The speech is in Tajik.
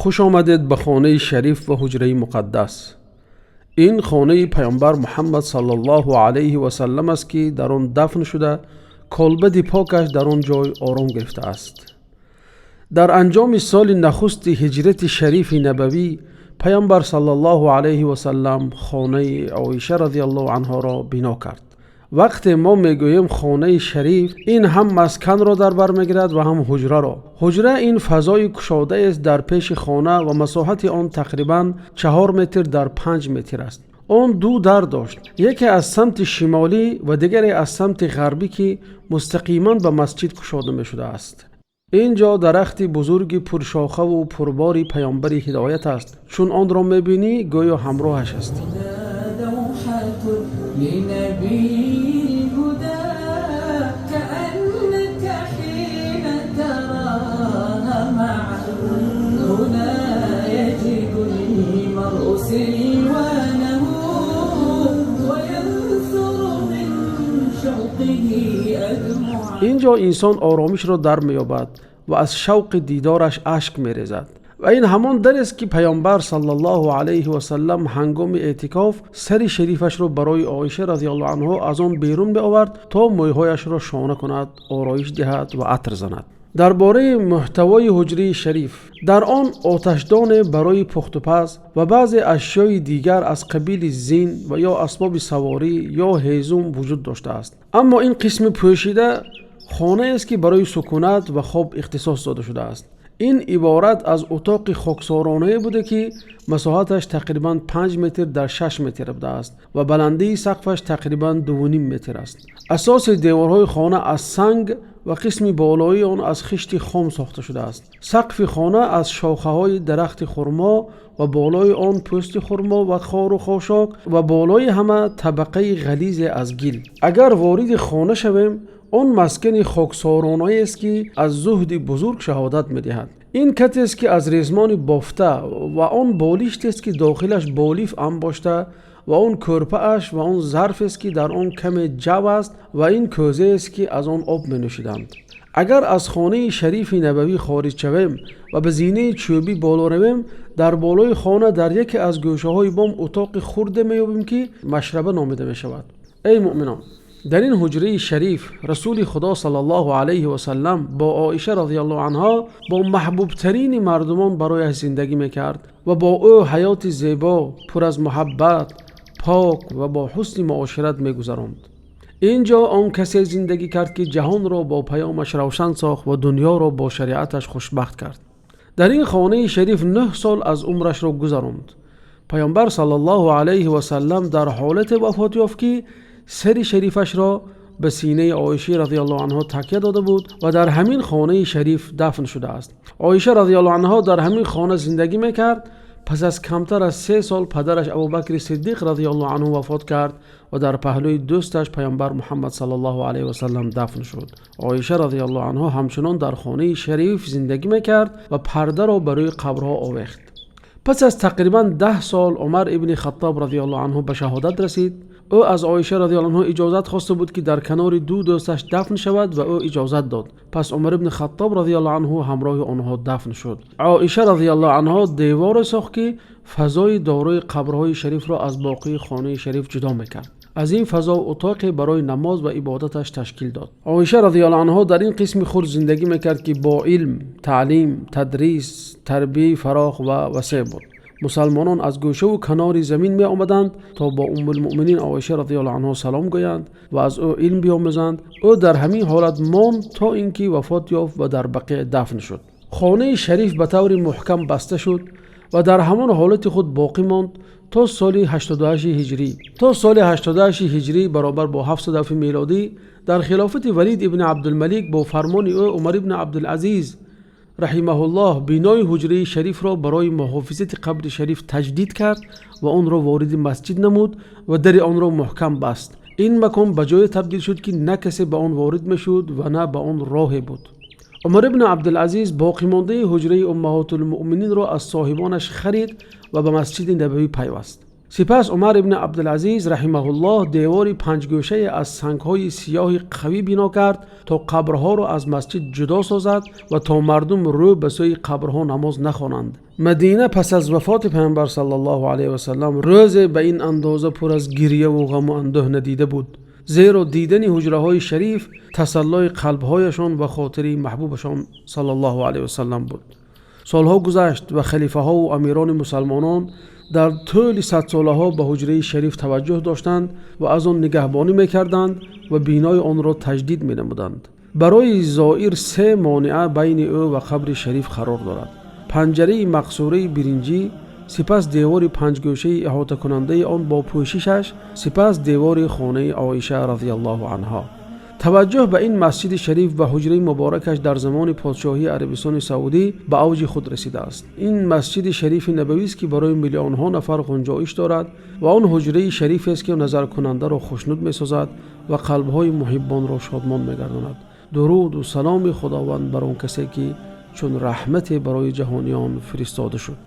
Хуш омадед ба хонаи шариф ва ҳуҷраи муқаддас. Ин хонаи Паёмбар Муҳаммад саллаллоҳу алайҳи васаллам аст, ки дар он дафн шуда, колбади покаш дар он ҷой ором гирифтааст. Дар анҷоми соли нахусти ҳиҷрати шарифи набавӣ, Паёмбар саллаллоҳу алайҳи васаллам хонаи Оиша разияллоҳу анҳоро бино кард. Вақте мо мегӯем хонаи шариф, ин ҳам масканро дар бар мегирад ва ҳам ҳуҷраро. Ҳуҷра ин фазои кушодаест дар пеши хона ва масоҳати он тақрибан 4 метр дар 5 метр аст. Он ду дар дошт, яке аз самти шимолӣ ва дигаре аз самти ғарбӣ, ки мустақиман ба масҷид кушода мешудааст. Ин ҷо дарахти бузурги пуршохаву пурбори Паёмбари ҳидоят аст. Чун онро мебинӣ, гӯё ҳамроҳаш ҳастӣ. دوحة لنبي الهدى كأنك حين تراها معه، هنا يجد المرء سلوانه وينثر من شوقه أدمعا. Ин ҷо инсон оромишро дар меёбад ва аз шавқи дидораш ашк мерезад. Ва ин ҳамон дарест, ки Паёмбар саллаллоҳу алайҳи васаллам ҳангоми эътикоф сари шарифашро барои Оиша разияллоҳу анҳо аз он берун меовард, то мӯйҳояшро шона кунад, ороиш диҳад ва атр занад. Дар бораи муҳтавои ҳуҷраи шариф: дар он оташдоне барои пухтупаз ва баъзе ашёи дигар аз қабили зин ва ё асбоби саворӣ ё ҳезум вуҷуд доштааст. Аммо ин қисми пӯшида хонаест, ки барои сукунат ва хоб ихтисос дода шудааст. Ин иборат аз утоқи хоксоронае буда, ки масоҳаташ тақрибан 5 метр дар 6 метр будааст ва баландии сақфаш тақрибан 2,5 метр аст. Асоси деворҳои хона аз санг ва қисми болоии он аз хишти хом сохта шудааст. Сақфи хона аз шохаҳои дарахти хурмо ва болои он пӯсти хурмо ва хору хошок ва болои ҳама табақаи ғализе аз гил. Агар вориди хона шавем, он маскани хоксоронаест, ки аз зуҳди бузург шаҳодат медиҳад. Ин катест, ки аз резмони бофта, ва он болиштест, ки дохилаш болиф анбошта, ва он кӯрпааш, ва он зарфест, ки дар он каме ҷав аст, ва ин кӯзаест, ки аз он об менӯшиданд. Агар аз хонаи шарифи набавӣ хориҷ шавем ва ба зинаи чӯбӣ боло равем, дар болои хона дар яке аз гӯшаҳои бом утоқи хурде меёбем, ки машраба номида мешавад. Эй муъминон, дар ин ҳуҷраи шариф Расули Худо саллаллоҳу алайҳи васаллам бо Оиша разияллоҳу анҳо, бо маҳбубтарини мардумон барояш зиндагӣ мекард ва бо ӯ ҳаёти зебо, пур аз муҳаббат, пок ва бо ҳусни муошират мегузаронд. Ин ҷо он касе зиндагӣ кард, ки ҷаҳонро бо паёмаш равшан сохт ва дунёро бо шариаташ хушбахт кард. Дар ин хонаи шариф 9 сол аз умрашро гузаронд. Паёмбар саллаллоҳу алайҳи васаллам дар ҳолате вафот ёфт, ки сари шарифашро ба синаи Оиша разияллоҳу анҳо такя дода буд ва дар ҳамин хонаи шариф дафн шудааст. Оиша разияллоҳу анҳо дар ҳамин хона зиндагӣ мекард. Пас аз камтар аз 3 сол падараш Абубакри Сиддиқ разияллоҳу анҳу вафот кард ва дар паҳлӯи дӯсташ Паёмбар Муҳаммад саллаллоҳу алайҳи васаллам дафн шуд. Оиша разияллоҳу анҳо ҳамчунон дар хонаи шариф зиндагӣ мекард ва пардаро ба рӯи қабрҳо овехт. Пас аз тақрибан 10 сол Умар ибни Хаттоб разияллоҳу анҳу ба шаҳодат расид. Ӯ аз Оиша разияллоҳу анҳо иҷозат хоста буд, ки дар канори ду дӯсташ дафн шавад, ва ӯ иҷозат дод. Пас Умар ибни Хаттоб разияллоҳу анҳу ҳамроҳи онҳо дафн шуд. Оиша разияллоҳу анҳо деворе сохт, ки фазои дорои қабрҳои шарифро аз боқии хонаи шариф ҷудо мекард. Аз ин фазо утоқе барои намоз ва ибодаташ ташкил дод. Оиша разияллоҳу анҳо дар ин қисми хурд зиндагӣ мекард, ки бо илм, таълим, тадрис, тарбияи фарох ва васеъ буд. Мусалмонон аз гӯшаву канори замин меомаданд, то бо Уммулмуъминин Оиша разияллоҳу анҳо салом гӯянд ва аз ӯ илм биомӯзанд. Ӯ дар ҳамин ҳолат монд, то ин ки вафот ёфт ва дар Бақеъ дафн шуд. Хонаи шариф ба таври муҳкам баста шуд ва дар ҳамон ҳолати худ боқӣ монд то соли 88 ҳиҷрӣ. То соли 88 ҳиҷрӣ, баробар бо 707 мелодӣ, дар хилофати Валид ибни Абдулмалик бо фармони ӯ Умар ибни Абдулазиз раҳимаҳуллоҳ бинои ҳуҷраи шарифро барои муҳофизати қабри шариф таҷдид кард ва онро вориди масҷид намуд ва дари онро муҳкам баст. Ин макон ба ҷое табдил шуд, ки на касе ба он ворид мешуд ва на ба он роҳе буд. Умар ибни Абдулазиз боқимондаи ҳуҷраи Уммаҳотулмуъмининро аз соҳибонаш харид ва ба Масҷиди Набавӣ пайваст. Сипас Умар ибни Абдулазиз раҳимаҳуллоҳ девори панҷгӯшае аз сангҳои сиёҳи қавӣ бино кард, то қабрҳоро аз масҷид ҷудо созад ва то мардум рӯ ба сӯи қабрҳо намоз нахонанд. Мадина пас аз вафоти Паёмбар саллаллоҳу алайҳи васаллам рӯзе ба ин андоза пур аз гиря ва ғам ва андӯҳ надида буд, зеро дидани ҳуҷраҳои шариф тасаллои қалбҳояшон ва хотираи маҳбубашон саллаллоҳу алайҳи васаллам буд. Солҳо гузашт ва халифаҳо ва амирони мусулмонон дар тӯли садсолаҳо ба ҳуҷраи шариф таваҷҷӯҳ доштанд ва аз он нигаҳбонӣ мекарданд ва бинои онро таҷдид менамуданд. Барои зоир се монеа байни ӯ ва қабри шариф қарор дорад: панҷараи мақсураи биринҷӣ, сипас девори панҷгӯшаи иҳотакунандаи он бо пӯшишаш, сипас девори хонаи Оиша разияллоҳу анҳо. Таваҷҷӯҳ ба ин масҷиди шариф ва ҳуҷраи муборакаш дар замони подшоҳии Арабистони Саудӣ ба авҷи худ расидааст. Ин масҷиди шарифи набавӣ аст, ки барои миллионҳо нафар ғунҷоиш дорад ва он ҳуҷраи шариф аст, ки назаркунандаро хушнуд месозад ва қалбҳои муҳиббонро шодмон мегардонад. Дуруд ва саломи Худованд бар он касе, ки чун раҳмате барои ҷаҳониён фиристода шуд.